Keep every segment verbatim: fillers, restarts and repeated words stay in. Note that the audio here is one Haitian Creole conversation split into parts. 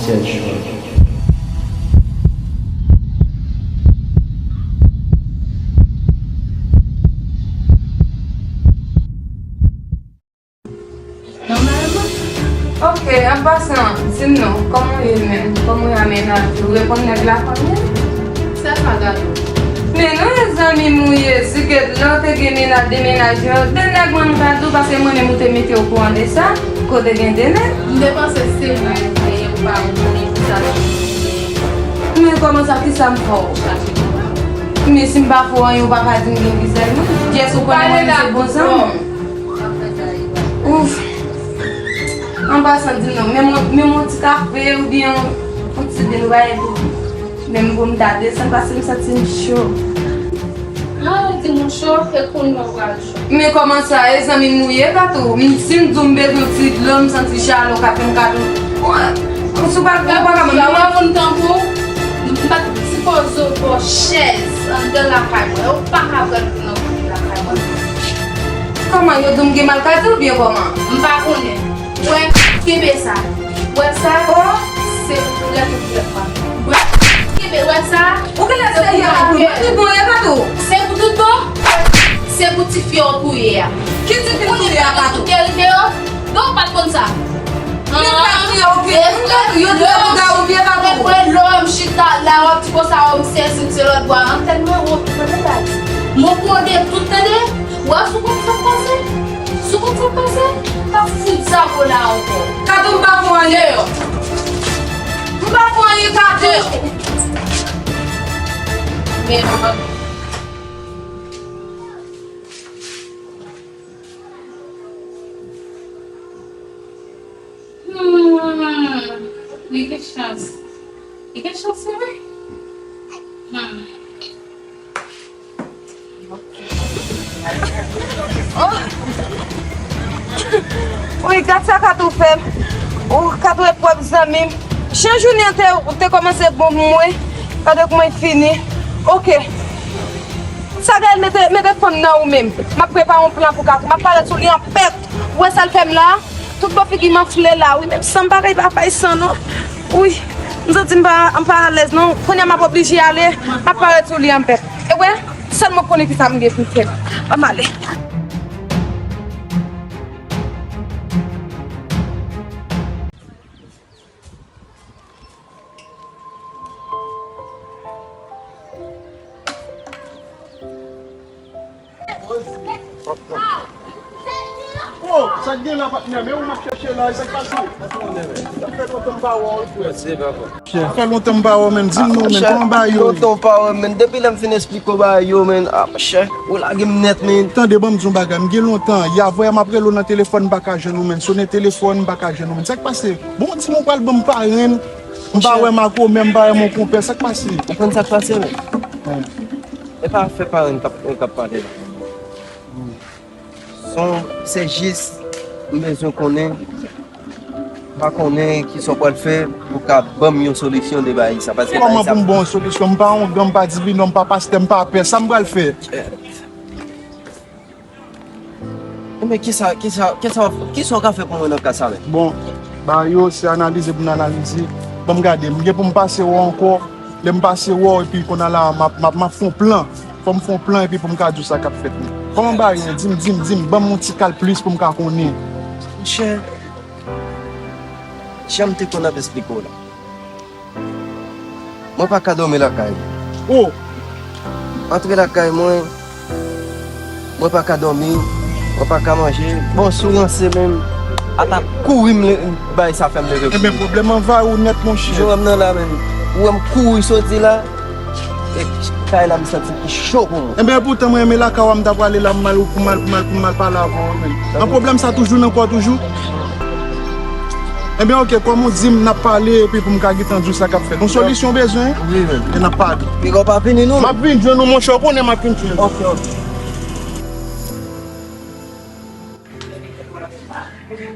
Headshot. Nòmalman. Ok, an pasan, di m non, kòman w ye menm? Kòman w ye a mennaj ou? Ou reponn nèg la fanmi? Sèlman gade. Men non, e zanmi m ou ye, Ziget, lè w te gen mennaj, de mennaj yo, de nèg mwen m ka di w, paske mwen menm ou te mete okouran de sa, ke w te gen de nèg. M te panse se mwen, e ou pa ou konnen ki sa. Men kòman sa, ki sa m fè w? Men si m pa fè w anyen, ou pa ka di m gen vizaj mwen. Pyès ou konnen mwen, se bon zanmi. Ouf. An pasan di m non, men mwen, men mwen ti kafe oubyen yon ti vin bay tou. Men m pou m ta desann paske m santi m cho. Mwen di m cho, e kounye a w pral cho. Men kòman sa, e zanmi m ou ye, Kato? M, si m di w m bezwen ti dlo, m santi chalè w ka fè m kato. Ou sou pa, ou pa ka ban m. Ou pa moun tankou w, m pa t sipoze w bò chèz anndan lakay mwen. Ou pa ka pran pou nan kote lakay mwen. Kòman yo di w m gen mal kadi oubyen kòman? M pa konnen. Wè, kenbe sa. Wè sa? Oh. Se pou lè tout lè pa. Wè, kenbe, wè sa? Ou genlè serye avèk mwen. Tout bon ye, Kato? Se pou tout bon? Se pou ti fi yo touye a. Ki ti fi touye a, Kato? Kounye a, tout te rive yo. Non, w pa t konn sa. Men pa touye, ok. Yo di yo ga ou byen, Kato. Lè m chita la, w ap di konsa, w ap sezi se lòt bwa. An tèt mwen wont, tande, baz. Mwen konde tout, tande. Wè, sou konn sa k pase? Sou konn sa k pase? Pa fout sa pou la ankò. Kato, m pa pou anyen. M pa pou anyen, Kato. Men, hmm, li gen chans. Li gen chans, se vre. Hmm. Oh! Wi, gad sa Kato fè m. Ou Kato e pwòp zanmi m. Jan jounen an te, te kòmanse bon pou mwen, gade kòman l fini. Ok. Sa Gaël mete, mete fanm nan ou menm. M ap prepare yon plan pou Kato. M ap parèt sou li an pèt. Ou wè sa l fè m la? Tout bò figi m anfle la, wi, menm san m pa ka pa fè san non. Wi, m santi m pa, m pa alèz non. Kounye a m ap oblije ale, m ap parèt sou li an pèt. E wè, sèl mwen konnen ki sa m gen pou m fè. Ban m ale. Oh, sa k gen la, patnè? Men ou m ap chèche la, sa k pase? Sa fè lontan m pa wè w, frè. Sa fè lontan m pa wè w, menn. Di m non, menn, kòman bagay yo ye? Lontan w pa wè m, menn. Depi lè m fin esplike w bagay yo, menn. Ah, monchè, ou lage m nèt, menn. Tande, ban m di w yon bagay. M gen lontan, yè avanyè m ap rele w nan telefòn, m pa ka jwenn ou, menn. Sonnen telefòn, m pa ka jwenn ou, menn. Sa k pase? Bon, di m ou pral ban m parenn. M pa wè makòmè, m pa wè mon konpè, sa k pase? Ou konn sa k pase, menn? E pa afè parenn k ap, k ap pale la. Son, se jis, m bezwen konnen, m pa konnen kisa w pral fè pou w ka ban m yon solisyon de bagay sa, paske bagay sa. Kòman pou m ba w yon solisyon? M pa ongan, m pa divinò, m pa pastè, m pa pè, sa m pral fè? Enben, kisa, kisa, kisa, kisa w ka fè pou mwen nan ka sa menm? Bon, bagay yo, se analize pou n analize. Ban m gade, m gen pou m pase wè w ankò. Lè m pase wè w, epi kounye a la, m ap, m ap, m ap fè yon plan. Fò m fè yon plan, epi pou m ka di w sa k ap fèt menm. Kòman bagay yo ye? Di m, di m, di m, ban m yon ti kal plis pou m ka konnen. Monchè, jan m te konn ap esplike w la. Mwen pa ka dòmi lakay mwen. Oh! Antre lakay mwen, mwen pa ka dòmi, mwen pa ka manje. Bon, si w ranse menm, ata kouri m le-, bay sa fè m leve. Enben, pwoblèm an va ou nèt, monchè. Jan w wè m nan la menm, ou wè m kouri soti la, e kay la m santi ki cho pou mwen. Enben, poutan mwen renmen lakay w a, m ta prale la, m mal, pou mal, pou mal, pou mal pale avè w menm. An pwoblèm sa toujou nan kò toujou? Enben, ok, kòm ou di m, n ap pale, epi pou m ka gentan di w sa k ap fèt. Yon solisyon w bezwen? Wi, men. E n ap pale. Piga w pa vini, non? M ap vin jwenn ou, monchè, ou konnen m ap vin jwenn ou. Ok, ok.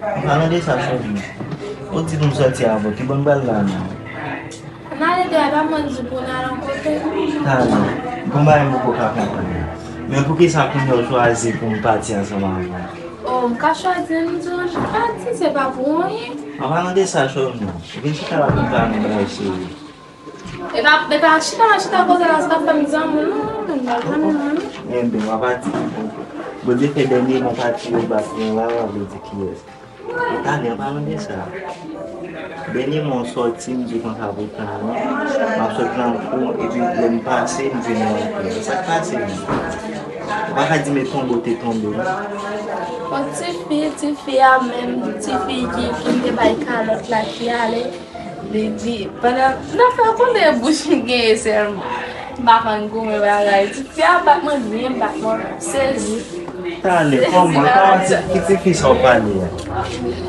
An palan de sa, cheri, ou di pou m sòti avè w, ki bò n pral la menm? N ale deyò, pa mwen di pou n al yon kote. Talè. Bon, bagay m poko ka konprann. Men poukisa kounye a w chwazi pou m pati ansanm avè w? Oh, m ka chwazi, m di w, m pati, se pa pou anyen. An palan de sa, Chòv, non. Vin chita la pou n pale yon bagay serye. E pa, e pa chita, chita koze la, se pa fè m zanmi, non, non, non, non, non. Enben, w a pati. Bondye fè dènye mwen pati yo bat mwen la, w a vle di kiyès. E talè, an palan de sa. Dènye mwen sòti, m di konsa pou tan, non. M ap sot nan kou, epi lè m pase, m vin wè. Sa k pase, non? Ou pa ka di men tonbe, te tonbe, non. Bon, tifi, tifi a menm, tifi ki, ki m te bay kalòt la ki ale. Li di, pandan, nan fè konnen bouch m genyen sèlman. M pa konn goumen bagay. Tifi a bat mwen byen, bat mwen sezi. Talè, kòman, kòman ti, ki tifi sa w pale a?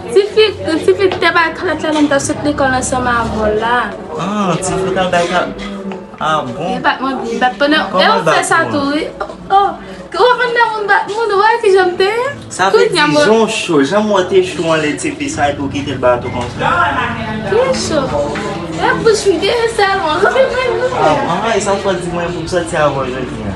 Tifi, tifi te bay kalòt la lè m t ap sot lekòl ansanm avè w la. Ah, tifi t ap bay kalòt. Ah bon? Li bat mwen byen, li bat pandan. Kòman l bat moun? E ou fè sa tou, wi. Oh, oh. Ou konn lè moun bat moun, ou wè kijan m te ye? Sa vle di jan w cho, jan mwen te cho anlè tifi sa epi w kite l bat ou konsa? Ki cho? E bouch m genyen sèlman. Ah, ah, e sa fò di mwen pou m sòti avè w jodi a.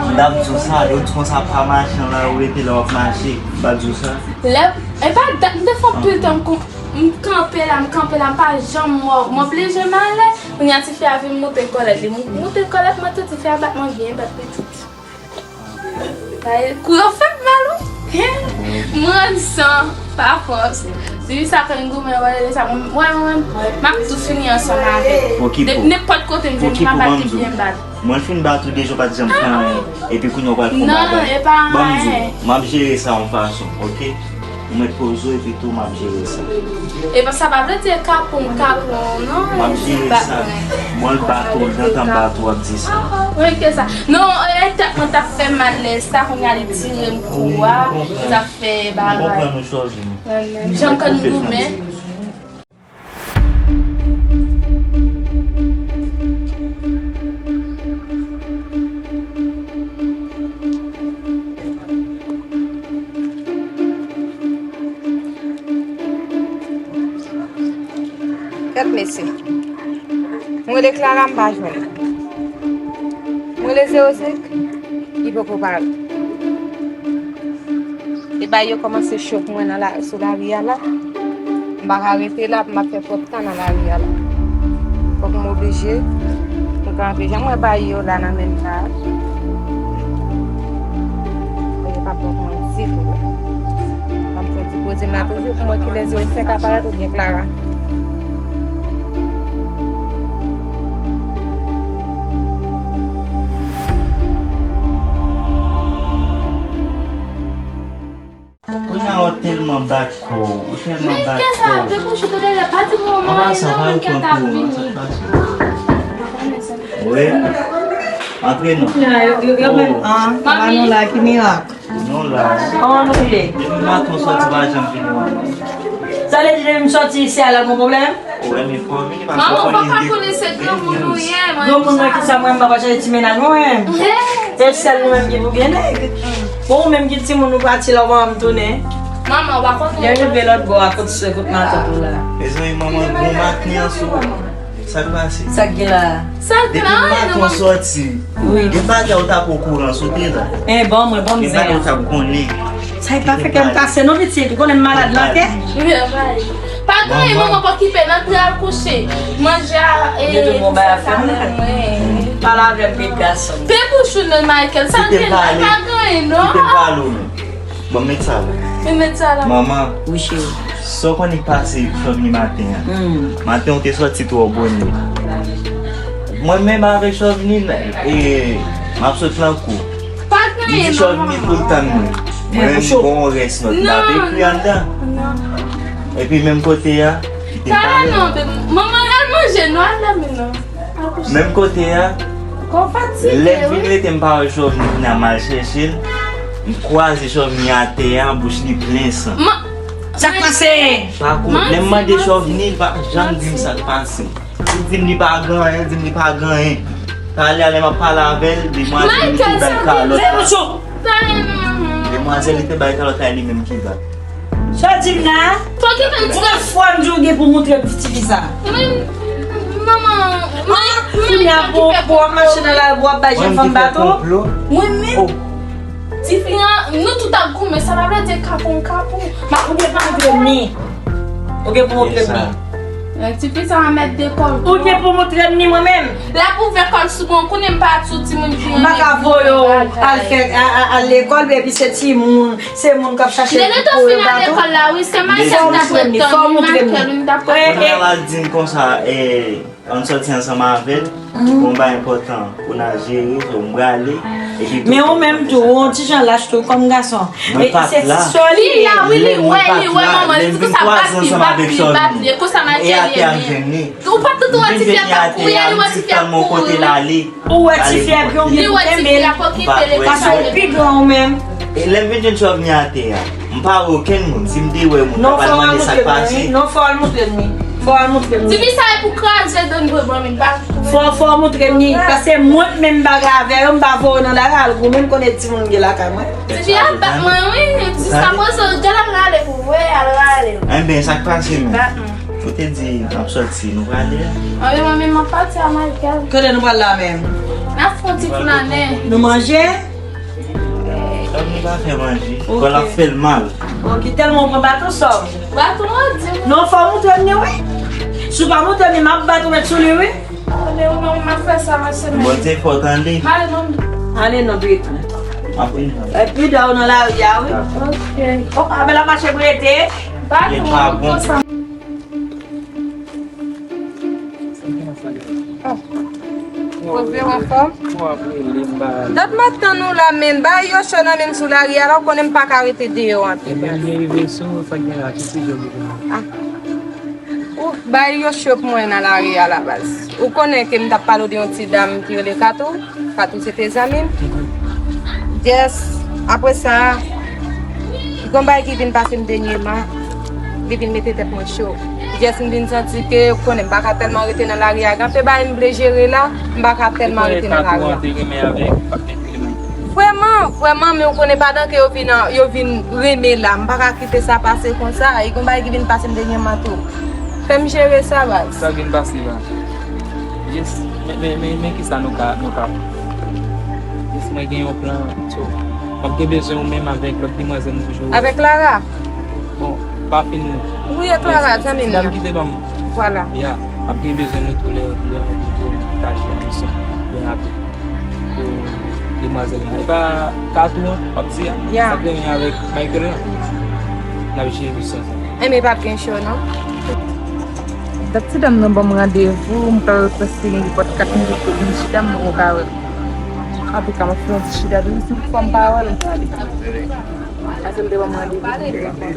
M t ap di w sa, yo di konsa pa mache nan lari, ou rete la w ap mache, m pa di w sa. Lè, e pa dat, m te fè anpil tan m kou-, m kanpe la, m kanpe la, m pa janm wè w. M oblije m ale. Kounye a tifi a vin moute kòlèt li. Moute kòlèt mwen tou, tifi a bat mwen byen, bat pitit. Kou yo fè m mal, wi. M rann san, pa fòs. Depi sa fè n goumen, wè, sa, mwen, mwen, mwen, m ap tou fini ansanm avè l. Nenpòt kote m jwenn li, m ap bat li byen bad. Mwen fin bat ou deja, ou pa t janm fè anyen. Epi kounye a w pral fè yon bagay. Non, e pa anyen. Ban m di w, m ap jere sa yon fason, oke? Ou mèt poze w epi tou m ap jere sa. E pa sa pa vle di e kapon, kapon, non. M ap jere sa. Mwen l bat ou, jantan bat ou, w ap di sa. Mwen ke sa. Non, e tèt mwen t ap fè mal lè sa, kounye a li tire m kou a, sa fè bagay. M konprann ou, Chòv. Jan m konn goumen. Kèt mesye. Mwen rele Clara, m pa jwenn. Mwen rele zewo senk, li poko parèt. E bagay yo kòmanse cho pou mwen nan la, sou lari a la. M pa ka rete la, m ap fè twòp tan nan lari a la. Fòk m oblije, m kanpe. Jan m wè bagay yo la nan men m la. Yo pa bon pou mwen ditou la. Ban m fè ti poze m la toujou pou mwen kilè zewo senk ap parèt oubyen Clara. Kounye a ou tèlman bat kò w, ou tèlman bat kò w. Men kè sa, te kouche tou lè, pa di mwen, mwen, non, men kè t ap vini. Wi. Antre non. Yo, yo, yo, men, ah, mami. Maman, nou la, ki mirak. Nou la. Kòman nou ye? Depi maten w sòti, pa janm vini wè mwen. Sa vle di depi m sòti isi a la, gon pwoblèm? Ou renmen fò vini, paske ou konnen de... Manman, ou pa ka konnen se granmoun ou ye, mwen. Granmoun nan ki sa, mwen, m pa chèche ti mennaj mwen menm. Se sèl nou menm ki pou gen nèg. Bon, ou menm ki timoun ou pati la, ou pa janm tounen. Manman, ou pa konnen. Lè rive lòt bò a, kot sè, kot matant ou la. Mezanmi, manman, bon maten an sou ou. Sa k pase? Sa k gen la? Sa k gen la? Depi maten w sòti, gen bagay ou t ap okouran sou te la. Eh, ban mwen, ban m zen an. Gen bagay ou t ap konnen. Sa e pa fè kè m kase non pitit, ou konnen m malad nan kè. Pa gen anyen, manman, pa okipe, nan tre al kouche. Manje a, e, sa, sa, mwen. Pale avè m vit, gason. Pe bouch ou non, Michael, sa gen la, pa gen anyen non. Kite m pale w non. Bon, met sa la. Men met sa la. Manman. Wi, cheri. Sa w konnen k pase Chòvni maten an? Hmm. Maten w te sòti twò bonè. Mwen menm avèk Chòvni, e, m ap sot nan kou. Pa gen anyen, manman. Li di Chòvni pou l tann mwen. Mwen menm bon rès nòt m t ap ekri anndan. Non. Epi menm kote a, li te pale. Non, manman, al manje, non, al dòmi, non. Menm kote a, lè m vin rete m pa wè Chòvni, kounye a m al chèche l, m kwaze Chòvni atè a, bouch li plen san. Sa k pase? Pa kou, lè m mande Chòvni, li pa janm di m sa k pase. Li di m li pa gen anyen, di m li pa gen anyen. Talè a lè m ap pale avè l, demwazèl li te bay kalòt la. Demwazèl li te bay kalòt la, e li menm ki bat. Sa w di m la? Fò gen menm ti fwa m di w gen pou moutre m ti fi sa. Manman, mwen, mwen, kounye a pou, pou w ap mache nan lari, pou w ap bay jèn fanm baton. Mwen menm, ti fi an, nou tout ap goumen, sa pa vle di kapon, kapon. Ma kounye pa vle ni. Ou gen pou montre m li. Tifi sa va mèt de kòl. Ou gen pou montre m ni mwen menm. Lè pou ouvè kòl sou mwen, ou konnen m pa ti timoun ki renmen. M pa ka voye w al fè al lekòl, epi se timoun, se moun k ap chache pou yo bato. Lè nou te fin al lekòl la, wi, se Makel m t ap ret tann, wi, Makel, wi, m t ap ret tann. Kounye a l al di m konsa, e, ann sòti ansanm avè l, gon bagay enpòtan pou n al jere, so m prale. Men ou menm tou, ou yon ti jan lach tou, kòm gason. Mwen pa t la. Se ti sè w li ye. Li la, wi, li wè, li wè manman, li di konsa, bat li, bat li, bat li, e konsa Makel ye li. Ou pa t tann wè tifi a t ap kouri a, li wè tifi a ap kouri. Ou wè tifi a gen yon gen pou kenbe l. Paske ou pi gran ou menm. E lè m vin jwenn chòv ni atè a, m pa wè okenn moun. Si m te wè moun, m t ap al mande sa k pase. Non, fò w al montre m li. Fò w al montre m li. Tifi sa e pou kraze dan n bwe ban m li, m pa. Fò, fò w montre m li. Paske mwen menm m pa gen avè yo, m pa voye w nan lari al goumen, m konnen timoun m gen lakay mwen. Tifi a bat mwen wi, jiskaprezan, gade l rale pou vre, al rale. Enben, sa k pase menm? Bat mwen. Ou te di n ap sòti, nou prale a? Anben, mwen menm m ap pati a Michael. Kote nou pral la menm? N ap fè yon ti flane. Nou manje? Kòm nou pa fè manje, kò l ap fè l mal. Ok, tèlman ou pran baton sòm. Baton an di m. Non, fò w montre m li wi. Si w pa montre m li, m ap bat ou mèt sou li wi. Anben, ou menm, m ap fè sa, m ap semèn. Bondye fò tande. M ale non. Ale non, pitit. M ap vin. Epi dòmi nan lari a wi. Ok. Bon, apre l ap mache pou rete. Baton an konsa. Poze w anfòm? Dat m ap tann ou la, men bagay yo cho nan men m sou lari a la, ou konnen m pa ka rete deyò anpil. Ebyen, m vin rive sou ou, sa k gen la, ki sijè w vle konnen? Ah. Ou, bagay yo cho pou mwen nan lari a la baz. Ou konnen ke m t ap pale w de yon ti dam ki rele Katou. Katou se te zanmi m. Yes, apre sa, gon bagay ki vin pase m dènyèman, li vin mete tèt mwen cho. Yes, m vin santi ke, ou konnen, m pa ka tèlman rete nan lari a. Gen anpil bagay m vle jere la, m pa ka tèlman rete nan lari a. Ou konnen Katou an te renmen avèk, pa t gen pwoblèm. Vrèman, vrèman, men ou konnen pandan ke yo vin, yo vin renmen la, m pa ka kite sa pase konsa. E gon bagay ki vin pase m dènyèman tou. Fè m jere sa, baz. Sa k vin pase la? Yes, men, men, men, men kisa nou ka, nou ka fè? Yes, mwen gen yon plan, so, m ap gen bezwen ou menm avèk lòt demwazèl nou toujou. Avèk Lara? Bon, pa fini. Wi, e Lara, zanmi m nan. Ti dam ki te ban m. Vwala. Ya, m ap gen bezwen nou tou lè, lè, lè, lè, ta jwe ansanm, byen rapid. Pou demwazèl la. E pa Katou an, w ap di a? Ya. Sa k renmen avèk Michael la. N ap jere lis ansanm. Enben, p ap gen cho, non. Dat ti dam nan ban m randevou, m pral prèske gen pòt kat minit pou vin chita, m poko ka wè l. Antouka, m ap fè yon ti chita tou, si fò m pa wè l, m prale. Paske l te ban m randevou pou m te reponn.